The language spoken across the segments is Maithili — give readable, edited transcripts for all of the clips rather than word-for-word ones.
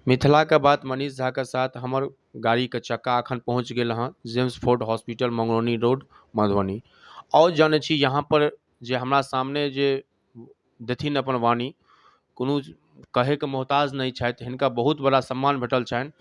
मिथिलाके बात मनीष झाके साथ हमर गाड़ीके चक्का अखन पहुँच गेल हँ James Ford hospital, Mangrauni road, Madhubani. आओर जानै छी यहाँ पर जे हमरा सामने जे देथिन अपन वाणी, कोनो कहैके मोहताज नहि छथि। हिनका बहुत बड़ा सम्मान भेटल छनि,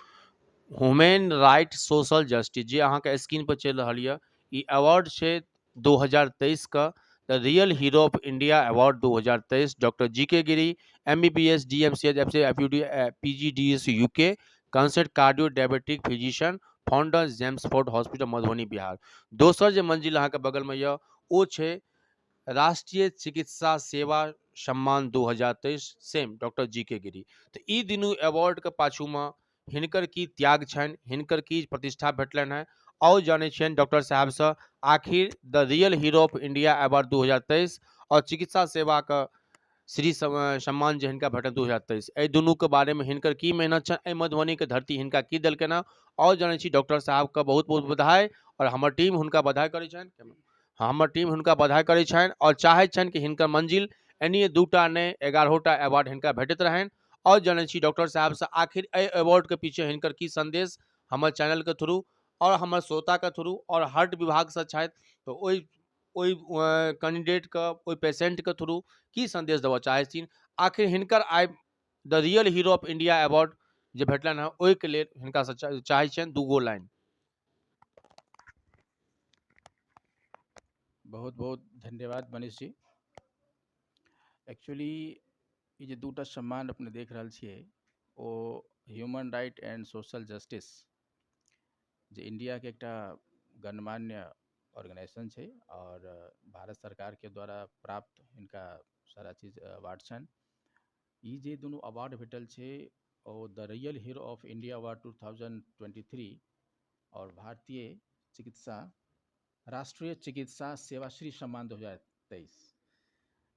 ह्यूमन राइट सोशल जस्टिस, जे अहाँके स्क्रीन पर चलि रहल यऽ। ई अवार्ड छै 2023 के, the real hero of India award 2023, doctor G K Giri, M B B S, D M C H, F C F U D, P G D S U K, consultant cardio diabetic physician, founder James Ford hospital, Madhubani, Bihar. दोसर जे मंजिल अहाँके बगलमे यऽ ओ छै राष्ट्रीय चिकित्सा सेवा सम्मान 2023, सेम डॉक्टर जी के गिरी। तऽ ई दुनू अवार्डके पाछूमे हिनकर की त्याग छनि, हिनकर की प्रतिष्ठा भेटलनि हेँ, आओर जानै छियनि डॉक्टर साहबसँ आखिर the real hero of India award 2023 आओर चिकित्सा सेवाके श्री सम्मान जे हिनका भेटल 2023, एहि दुनूके बारेमे हिनकर की मेहनत छनि, एहि मधुबनीके धरती हिनका की देलकनि हेँ, आओर जानै छी डॉक्टर साहबके। बहुत बहुत बधाई, आओर हमर टीम हुनका बधाई करै छनि, हमर टीम हुनका बधाई करै छनि आओर चाहै छनि कि हिनकर मंजिल एनाहिए 2टा नहि 11टा अवार्ड हिनका भेटैत रहनि। आओर जानै छी डॉक्टर साहबसँ आखिर एहि अवार्डके पीछे हिनकर की संदेश हमर चैनलके थ्रू आओर हमर श्रोताके थ्रू, आओर हार्ट विभागसँ छथि तऽ ओहि कैंडिडेटके, ओहि पेशेंटके थ्रू की संदेश देबऽ चाहै छथिन, आखिर हिनकर आइ the real hero of India award जे भेटलनि हँ ओहिके लेल हिनकासँ चाहै छियनि 2 गो लाइन। बहुत बहुत धन्यवाद मनीष जी। एक्चुअली ई जे 2टा सम्मान अपने देख रहल छियै ओ human right and social justice जे इंडियाके एकटा गणमान्य ऑर्गेनाइजेशन छै और भारत सरकारके द्वारा प्राप्त हिनका सारा चीज अवार्ड छनि। ई जे दुनू अवार्ड भेटल छै ओ the real hero of India award 2023 और भारतीय चिकित्सा राष्ट्रीय चिकित्सा सेवाश्री सम्मान 2023।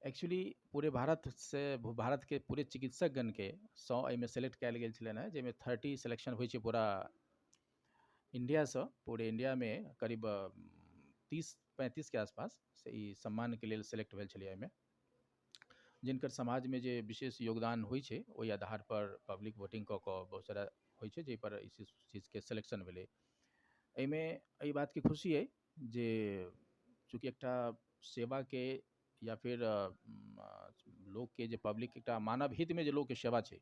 एक्चुअली पूरे भारत से भारत के पूरे चिकित्सकगण के 100 एहिमे सेलेक्ट कयल गेल छलनि हेँ, जाहिमे 30 सिलेक्शन होइ छै पूरा इंडियासँ। पूरे इंडियामे करीब 30-35 के आसपास से ई सम्मानके लेल सेलेक्ट भेल छलै। एहिमे जिनकर समाजमे जे विशेष योगदान होइ छै ओहि आधार पर पब्लिक वोटिंग कऽ कऽ बहुत सारा होइ छै जाहिपर ई चीजके सिलेक्शन भेलै। एहिमे एहि बातके खुशी अइ जे चूँकि एकटा सेवाके या फिर लोकके जे पब्लिक एकटा मानव हितमे जे लोकके सेवा छै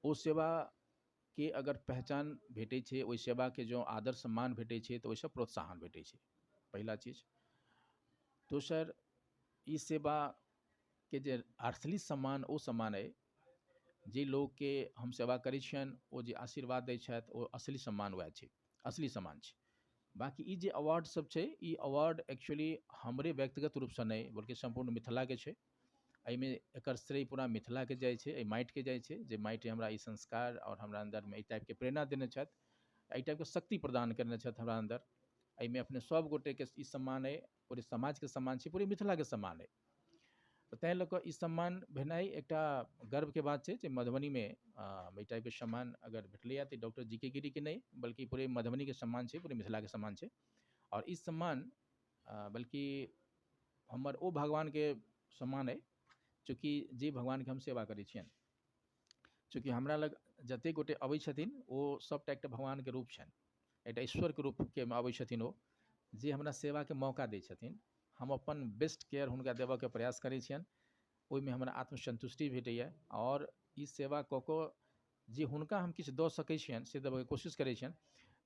ओ सेवाके अगर पहचान भेटै छै, ओहि सेवाके जँ आदर सम्मान भेटै छै तऽ ओहिसँ प्रोत्साहन भेटै छै, पहिला चीज। दोसर, ई सेवाके जे असली सम्मान ओ सम्मान अइ जे लोकके हम सेवा करै छियनि ओ जे आशीर्वाद दै छथि ओ असली सम्मान वएह छै, असली सम्मान छै। बाँकी ई जे अवार्ड सब छै ई अवार्ड एक्चुअली हमरे व्यक्तिगत रूपसँ नहि बल्कि सम्पूर्ण मिथिलाके छै। एहिमे एकर श्रेय पूरा मिथिलाके जाइ छै, एहि माटिके जाइ छै, जे माटि हमरा ई संस्कार आओर हमरा अन्दरमे एहि टाइपके प्रेरणा देने छथि, एहि टाइपके शक्ति प्रदान करने छथि हमरा अन्दर। एहिमे अपने सब गोटेके ई सम्मान अइ, पूरे समाजके सम्मान छै, पूरे मिथिलाके सम्मान अइ। तऽ ताहि लऽ कऽ ई सम्मान भेनाइ एकटा गर्वके बात छै जे मधुबनीमे एहि टाइपके सम्मान अगर भेटलैए तऽ डॉक्टर जी के गिरीके नहि बल्कि पूरे मधुबनीके सम्मान छै, पूरे मिथिलाके सम्मान छै। आओर ई सम्मान बल्कि हमर ओ भगवानके सम्मान अइ चूँकि जे भगवानके हम सेवा करै छियनि, चूँकि हमरा लग जतेक गोटे अबै छथिन ओ सबटा एकटा भगवानके रूप छनि, एकटा ईश्वरके रूपके अबै छथिन, ओ जे हमरा सेवाके मौका दै छथिन, हम अपन बेस्ट केयर हुनका देबऽके प्रयास करै छियनि, ओहिमे हमरा आत्मसन्तुष्टि भेटैए। आओर ई सेवा कऽ कऽ जे हुनका हम किछु दऽ सकै छियनि से देबऽके कोशिश करै छियनि।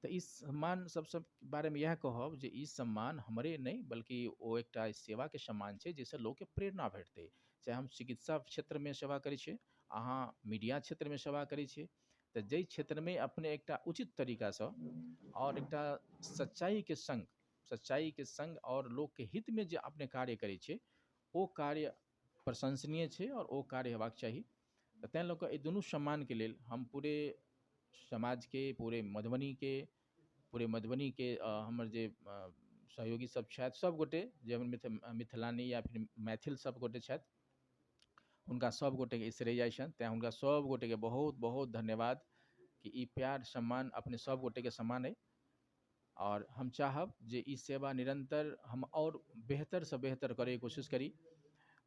तऽ ई सम्मान सबसँ बारेमे इएह कहब जे ई सम्मान हमरे नहि बल्कि ओ एकटा सेवाके सम्मान छै जाहिसँ लोकके प्रेरणा भेटतै। चाहे हम चिकित्सा क्षेत्रमे सेवा करै छियै, अहाँ मीडिया क्षेत्रमे सेवा करै छियै, तऽ जाहि क्षेत्रमे अपने एकटा उचित तरीकासँ आओर एकटा सच्चाइके सङ्ग आओर लोकके हितमे जे अपने कार्य करै छियै ओ कार्य प्रशंसनीय छै आओर ओ कार्य हेबाक चाही। तऽ ताहि लऽ कऽ एहि दुनू सम्मानके लेल हम पूरे समाजके, पूरे मधुबनीके हमर जे सहयोगी सब छथि सब गोटे जे हमर मिथिलानी या फिर मैथिल सब गोटे छथि हुनका सब गोटेके श्रेय जाइ छनि। तैँ हुनका सब गोटेके बहुत बहुत धन्यवाद कि ई प्यार सम्मान अपने सब गोटेके सम्मान अइ। आओर हम चाहब जे ई सेवा निरन्तर हम आओर बेहतरसँ बेहतर करैके कोशिश करी।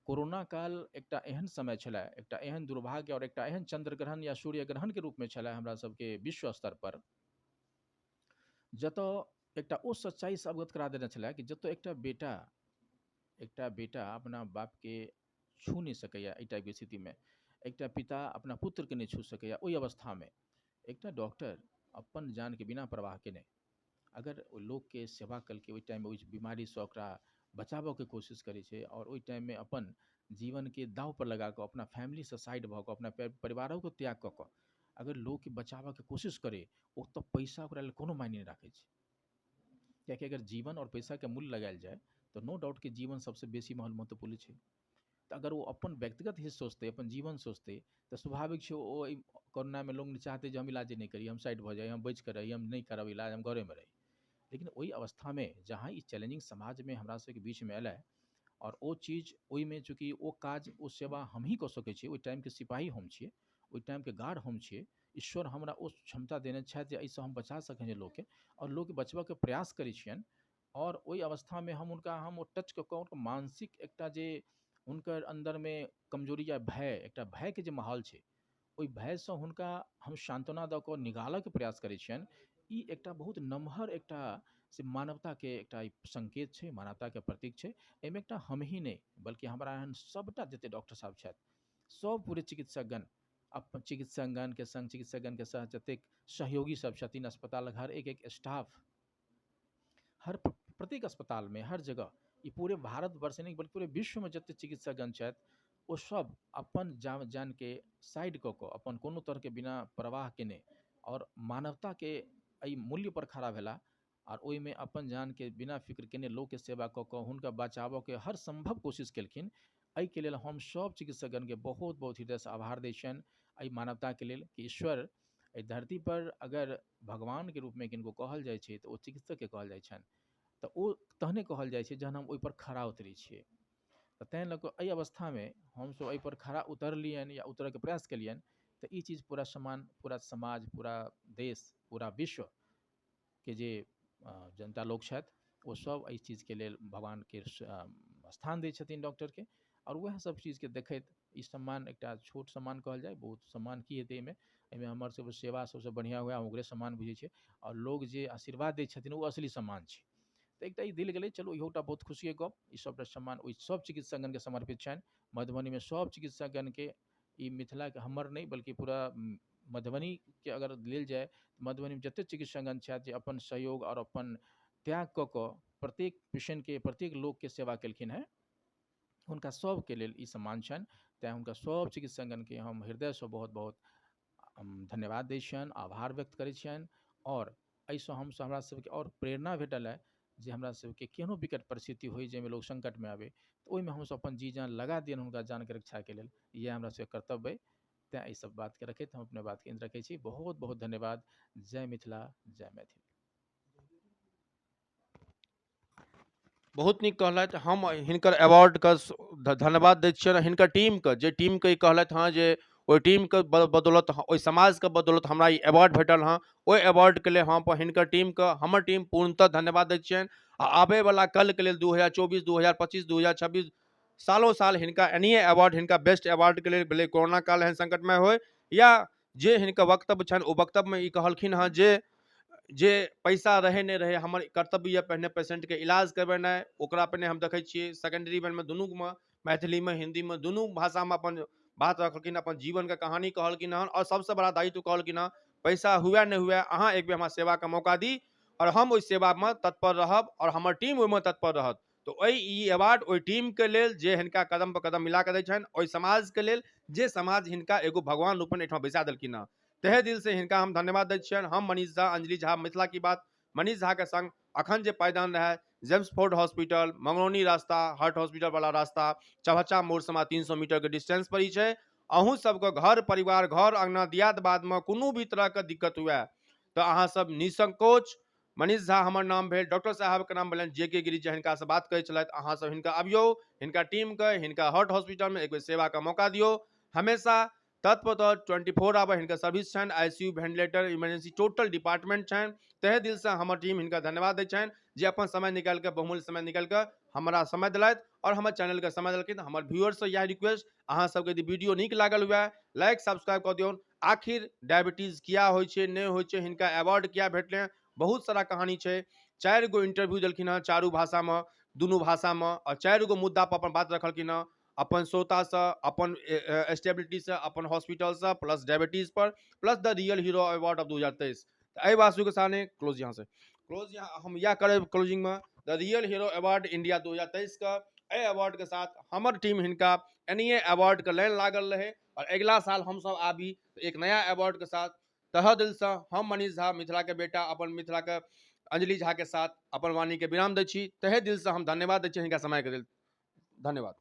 कोरोना काल एकटा एहन समय छलै, एकटा एहन दुर्भाग्य आओर एकटा एहन चंद्रग्रहण या सूर्य ग्रहणके रूपमे छलै हमरा सबके विश्व स्तर पर, जतऽ एकटा ओ सच्चाइसँ अवगत करा देने छलै कि जतऽ एकटा बेटा अपना बापके छू नहि सकैए, एहि टाइपके स्थितिमे एकटा पिता अपना पुत्रके नहि छू सकैए, ओहि अवस्थामे एकटा डॉक्टर अपन जानके बिना परवाह केने अगर ओहि लोकके सेवा केलकै, ओहि टाइममे ओहि बीमारीसँ ओकरा बचाबऽके कोशिश करै छै आओर ओहि टाइममे अपन जीवनके दाँवपर लगाकऽ अपना फैमिलीसँ साइड भऽ कऽ अपना परिवारोके त्याग कऽ कऽ अगर लोकके बचाबऽके कोशिश करै, ओ तऽ पैसा ओकरा लेल कोनो मायने नहि राखै छै। कियाकि अगर जीवन आओर पैसाके मूल्य लगायल जाय तऽ नो डाउट कि जीवन सबसँ बेसी महत्वपूर्ण छै। तऽ अगर ओ अपन व्यक्तिगत हित सोचतै, अपन जीवन सोचतै, तऽ स्वाभाविक छै ओ एहि कोरोनामे लोग चाहतै जे हम इलाजे नहि करी, हम साइड भऽ जाइ, हम बचिकऽ रही, हम नहि करब इलाज, हम घरेमे रही। लेकिन ओहि अवस्थामे जहाँ ई चैलेंजिंग समाजमे हमरा सबके बीचमे एलै आओर ओ चीज ओहिमे चूँकि ओ काज ओ सेवा हमही कऽ सकै छियै, ओहि टाइमके सिपाही हम छियै, ओहि टाइमके गार्ड हम छियै, ईश्वर हमरा ओ क्षमता देने छथि जे एहिसँ हम बचा सकै छियै लोकके आओर लोकके बचबऽके प्रयास करै छियनि। आओर ओहि अवस्थामे हम हुनका हम ओ टच कऽ कऽ हुनकर मानसिक एकटा जे हुनकर अन्दरमे कमजोरी या भय, एकटा भयके जे माहौल छै, ओहि भयसँ हुनका हम सान्त्वना दऽ कऽ निकालऽके प्रयास करै छियनि। ई एकटा बहुत नमहर एकटा से मानवताके एकटा संकेत छै, मानवताके प्रतीक छै। एहिमे एकटा हमही नहि बल्कि हमरा एहन सबटा जते डॉक्टर साहब छथि, सब पूरे चिकित्सकगण, अपन चिकित्सकगणके संग चिकित्सकगणके साथ जतेक सहयोगी सब छथिन अस्पतालक हर एक एक स्टाफ, हर प्रत्येक अस्पतालमे हर जगह, ई पूरे भारतवर्ष नहि बल्कि पूरे विश्वमे जते चिकित्सकगण छथि ओ सब अपन जानके साइड कऽ कऽ अपन कोनो तरहके बिना परवाह केने आओर मानवताके एहि मूल्यपर खड़ा भेला आओर ओहिमे अपन जानके बिना फिक्र केने लोकके सेवा कऽ कऽ हुनका बचाबऽके हर सम्भव कोशिश केलखिन। एहिके लेल हम सब चिकित्सकगणके बहुत बहुत हृदयसँ आभार दै छियनि एहि मानवताके लेल कि ईश्वर एहि धरतीपर अगर भगवानके रूपमे किनको कहल जाइ छै तऽ ओ चिकित्सकके कहल जाइ छनि, तऽ ओ तहने कहल जाइ छै जहन हम ओहिपर खरा उतरै छियै। तऽ ताहि लऽ कऽ एहि अवस्थामे हमसब एहिपर खरा उतरलियनि या उतरऽके प्रयास केलियनि तऽ ई चीज पूरा समान पूरा समाज पूरा देश पूरा विश्वके जे जनता लोक छथि ओ सब एहि चीजके लेल भगवानके स्थान दै छथिन डॉक्टरके। आओर वएह सब चीजके देखैत ई सम्मान एकटा छोट सम्मान कहल जाय, बहुत सम्मान की हेतै एहिमे, एहिमे हमर सबके सेवा सबसँ बढ़िआँ हुए हम ओकरे सम्मान बुझै छियै आओर लोग जे आशीर्वाद दै छथिन ओ असली सम्मान छै। तऽ एकटा ई देल गेलै, चलू इहो एकटा बहुत खुशीके गप। ई सबटा सम्मान ओहि सब चिकित्सकगणके समर्पित छनि। मधुबनीमे सब चिकित्सकगणके ई मिथिलाके हमर नहि बल्कि पूरा मधुबनीके अगर लेल जाय मधुबनीमे जतेक चिकित्सकगण छथि जे अपन सहयोग आओर अपन त्याग कऽ कऽ प्रत्येक पेशेन्टके प्रत्येक लोकके सेवा केलखिन हेँ, हुनका सबके लेल ई सम्मान छनि। तैँ हुनका सब चिकित्सकगणके हम हृदयसँ बहुत बहुत धन्यवाद दै छियनि, आभार व्यक्त करै छियनि। आओर एहिसँ हमसब हमरा सबके आओर प्रेरणा भेटल है जे हमरा सबके केहनो विकट परिस्थिति होइ जाहिमे लोक संकटमे आबै तऽ ओहिमे हमसब अपन जी जान लगा दियनि हुनका जानके रक्षाके लेल, इएह हमरा सबके कर्तव्य अइ। तैँ एहि सब बातके रखैत हम अपने बातके अंत रखै छी। बहुत बहुत धन्यवाद। जय मिथिला, जय मैथिल। बहुत नीक कहलथि। हम हिनकर अवार्डके धन्यवाद दै छियनि, हिनकर टीमके, जे टीमके ई कहलथि हँ जे ओहि टीमके बदौलत, ओहि समाजके बदौलत हमरा ई अवार्ड भेटल हँ, ओहि अवार्डके लेल हम हिनकर टीमके, हमर टीम पूर्णतः धन्यवाद दै छियनि। आ आबैवला कलके लेल 2024, 2025, 2026 सालों साल हिनका एनाहिए अवार्ड, हिनका बेस्ट अवार्डके लेल भेलै कोरोना काल एहन संकटमे होइ या जे हिनकर वक्तव्य छनि ओ वक्तव्यमे ई कहलखिन हँ जे पैसा रहै नहि रहै हमर कर्तव्य यऽ पहिने पेशेन्टके इलाज करबेनाइ, ओकरा पहिने हम देखै छियै सेकेंडरी मे दुनूमे, मैथिलीमे हिन्दीमे दुनू भाषामे अपन बात रखलखिन, अपन जीवनके कहानी कहलखिन हँ। आओर सबसँ बड़ा दायित्व कहलखिन हँ पैसा हुए नहि हुए अहाँ एक बेर हमरा सेवाके मौका दी आओर हम ओहि सेवामे तत्पर रहब आओर हमर टीम ओहिमे तत्पर रहत। तऽ ओहि ई अवार्ड ओहि टीमके लेल जे हिनका कदम पर कदम मिला कऽ दै छनि, ओहि समाजके लेल जे समाज हिनका एगो भगवान रूपमे एहिठाम बैसा देलखिन हँ, तहे दिल से हिनका हम धन्यवाद दै छियनि। हम मनीष झा, अंजलि झा, मिथिला की बात मनीष झा के संग अखन जे पायदान रहै जेम्स फोर्ड हॉस्पिटल, मंगरौनी रास्ता, हार्ट हॉस्पिटल वाला रास्ता, चौहच्चा मोड़ समा 300 मीटर के डिस्टेंस पर ही छै। अहूँ सबके घर परिवार, घर अंगना, दियाद बादमे कोनो भी तरहके दिक्कत हुए तऽ अहाँ सब निसंकोच, मनीष झा हमर नाम भेल, डॉक्टर साहबके नाम भेलनि जे के गिरी जी हिनकासँ बात करै छलथि, अहाँ सब हिनका अबियौ, हिनका टीमके, हिनका हार्ट हॉस्पिटलमे एक बेर सेवाके मौका दियौ। हमेशा तत्परता 24 आवर हिनकर सर्विस छनि, ICU, ventilator, emergency total department छनि। तहे दिलसँ हमर टीम हिनका धन्यवाद दै छनि जे अपन समय निकालि कऽ, बहुमूल्य समय निकालि कऽ हमरा समय देलथि आओर हमर चैनलके समय देलखिन। हमर व्यूअरसँ इएह रिक्वेस्ट, अहाँ सबके यदि वीडियो नीक लागल हुए लाइक सब्सक्राइब कऽ दियौन। आखिर डायबिटीज किया होइ छै, नहि होइ छै, हिनका अवार्ड किया भेटलनि, बहुत सारा कहानी छै। 4 गो इंटरव्यू देलखिन हँ चारू भाषामे, दुनू भाषामे, आओर 4 गो मुद्दा पर अपन बात रखलखिन हँ, अपन श्रोतासँ, अपन स्टेबिलिटीसँ, अपन हॉस्पिटलसँ, plus diabetes per, plus the real hero award of 2023। तऽ एहि बात के सामने क्लोज यहाँ से क्लोज यहाँ हम इएह करब क्लोजिंगमे, the real hero award India 2023 के एहि अवार्डके साथ हमर टीम हिनका एनए अवार्डके लाइन लागल रहै आओर अगिला साल हमसब आबी एक नया अवार्डके साथ। तहे दिलसँ हम मनीष झा, मिथिलाके बेटा, अपन मिथिलाके अंजलि झा के साथ अपन वाणीके विराम दै छी। तहे दिलसँ हम धन्यवाद दै छी हिनका समयके लेल। धन्यवाद।